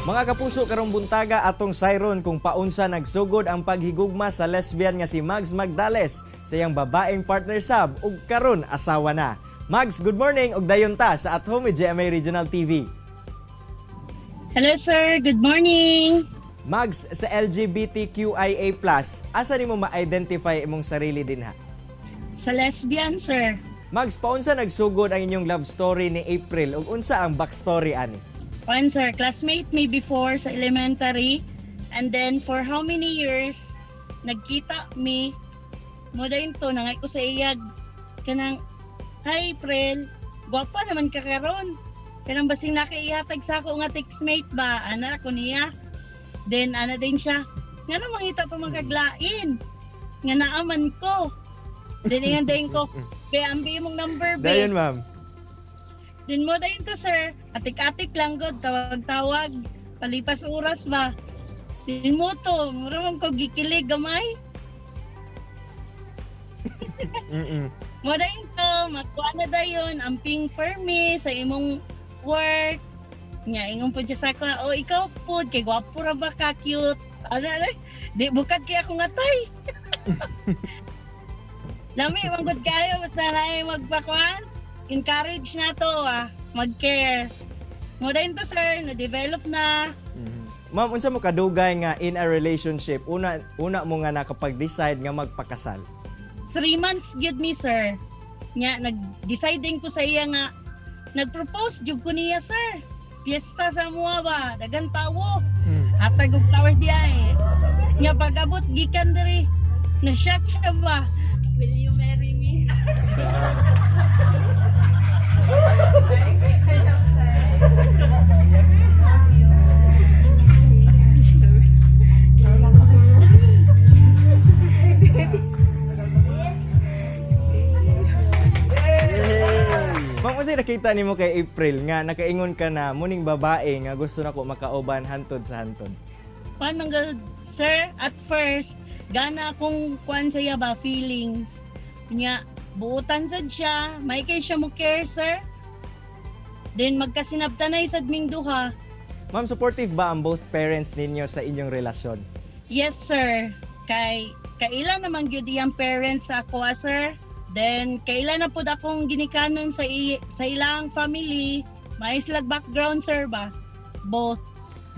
Mga kapuso, karong buntaga atong sayron kung paunsa nagsugod ang paghigugma sa lesbian nga si Mags Magdales sa iyang babaeng partner sab ug karon asawa na. Mags, good morning ug dayon ta sa At Home with GMA Regional TV. Hello, sir, good morning. Mags, sa LGBTQIA+, asa nimo ma-identify imong sarili dinha? Sa lesbian, sir. Mags, paunsa nagsugod ang inyong love story ni April ug unsa ang backstory ani? One, sir, classmate me before sa elementary. And then for how many years, nagkita mi. Mo dayon to, nangay ko sa iyag. Kanang, "Hi April, gwapa naman ka karon." Kanang basing nakaihatag sa ako nga textmate ba, ana ko niya. Then ana din siya, nga na mangita pa man kaglain. Nga naaman ko. Then ingan din ko, "Be, ambi imong number, be." Dayon, ma'am. Din mo dayon to, sir. Atik-atik lang god, tawag-tawag. Palipas oras ba. Din mo to, mura man ko gikilig gamay. Mo dayon to, magkuha na dayon, amping permi sa imong work. Nya ingon po siya sa ako, "Oh, ikaw po, kay gwapo ra ba ka, cute." Ano, ano, di bukad kay ako nga tay. Lami, manggod kayo, basta na magpakuan. Encourage na to, ah, mag-care. Mo dayon to, sir, na-develop na. Ma'am, unsa mo kadugay nga in a relationship una una mo nga nakapag-decide nga magpakasal? 3 months gyud mi, sir. Nya, nag-decide din ko sa iya nga, nag-propose jud ko niya, sir. Fiesta sa mua ba, dagan tawo. Hatag og flowers diya eh. Nya pag-abot gikan diri, na-shock siya ba? Will you marry me? Ma'am, unsay nakita nimo kay April nga nakaingon ka na muning babae nga gusto nako makauban hantod sa hantod? Paano nga, sir, at first, gana akong kuan sa iya ba, feelings. Nya, buutan sad siya, may kay siya mo care, sir. Then magkasinabtanay sad ming duha. Ma'am, supportive ba ang both parents ninyo sa inyong relasyon? Yes, sir. Kay kaila naman gyud iyang parents sa ako, ah, sir. Then kaila na pud akong ginikanan sa ilang family. May slag background, sir, ba? Both.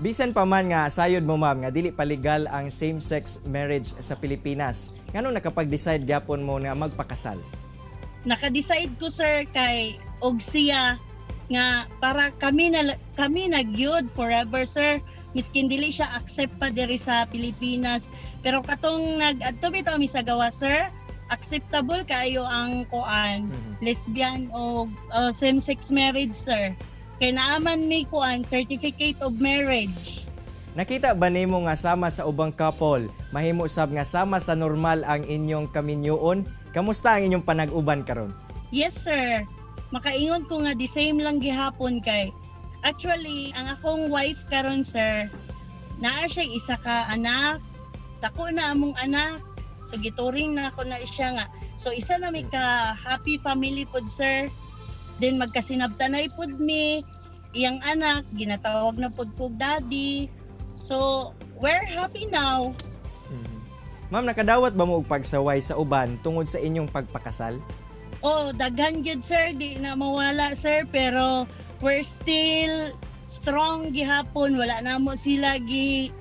Bisan pa man nga sayod mo, ma'am, nga dili pa legal ang same-sex marriage sa Pilipinas, ngano nakapag-decide gyapon mo nga magpakasal? Naka-decide ko, sir, kay og siya nga para kami na gyud forever, sir, miskin dili siya accept pa diri sa Pilipinas, pero katong nag-adto bitaw mi sa gawa, sir, acceptable kaayo ang kuan, lesbian o same-sex marriage, sir, kay naaman mi kuan certificate of marriage. Nakita ba nimo nga sama sa ubang couple, mahimo sab nga sama sa normal ang inyong kaminyoon? Kamusta ang inyong panag-uban karon? Yes, sir. Makaingon ko nga the same lang gihapon kay actually ang akong wife karon, sir, naa siya isa ka anak. Dako na among anak. So gituring na ako na siya nga. So isa na may ka happy family pod, sir. Then magkasinabtanay pod mi. Iyang anak ginatawag na pod kog daddy. So we're happy now. Ma'am, nakadawat ba mo og pagsaway sa uban tungod sa inyong pagpakasal? Oh, daghan gyud, sir, di na mawala, sir, pero we're still strong gihapon, wala na mo sila gi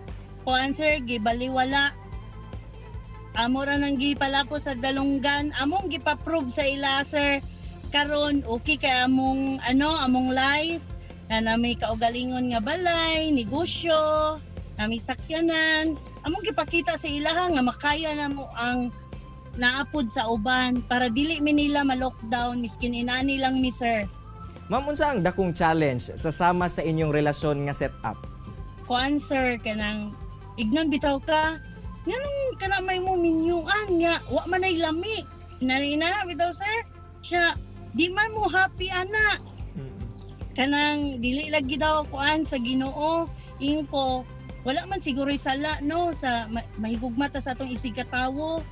kuan, sir, gibaliwala. Amo ra nang gipalapo sa dalunggan, among gipa-prove sa ila, sir. Karon okay kay among ano, among life na nami kaugalingon nga balay, negosyo, nami sakyanan. Among gipakita sa ilaha nga makaya na mo ang naapod sa uban para dili mi nila ma-lockdown miskin inani lang mi, sir. Ma'am, unsa ang dakong challenge sa sama sa inyong relasyon nga setup? Kuan, sir, kanang ignon bitaw ka nganong kana may mo minyuan nga wa man ay lami. Inani inana bitaw, sir. Siya di man mo happy ana, kanang dili lagi daw kuan sa Ginoo. Ingon ko, wala man siguro sala no sa mahigugma ta sa atong isig katawo.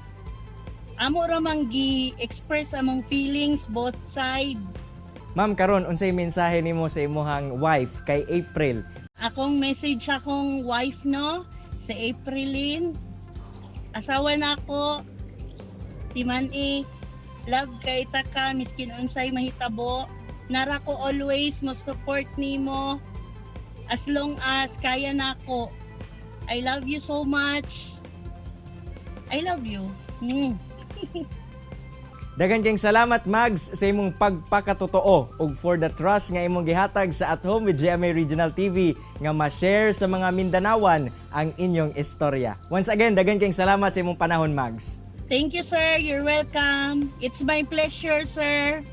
Amo ra man gi-express among feelings both side. Ma'am, karon unsay mensahe nimo sa imuhang wife kay April? Akong message sa akong wife, no, si Aprilyn. Asawa na ako. Timan-i, love kay ta ka miskin unsay mahitabo. Nara ko always mo support nimo as long as kaya nako. I love you so much. I love you. Daghan kayong salamat, Mags, sa imong pagpakatotoo ug for the trust nga imong gihatag sa At Home with GMA Regional TV nga ma-share sa mga Mindanawan ang inyong istorya. Once again, daghan kayong salamat sa imong panahon, Mags. Thank you, sir. You're welcome. It's my pleasure, sir.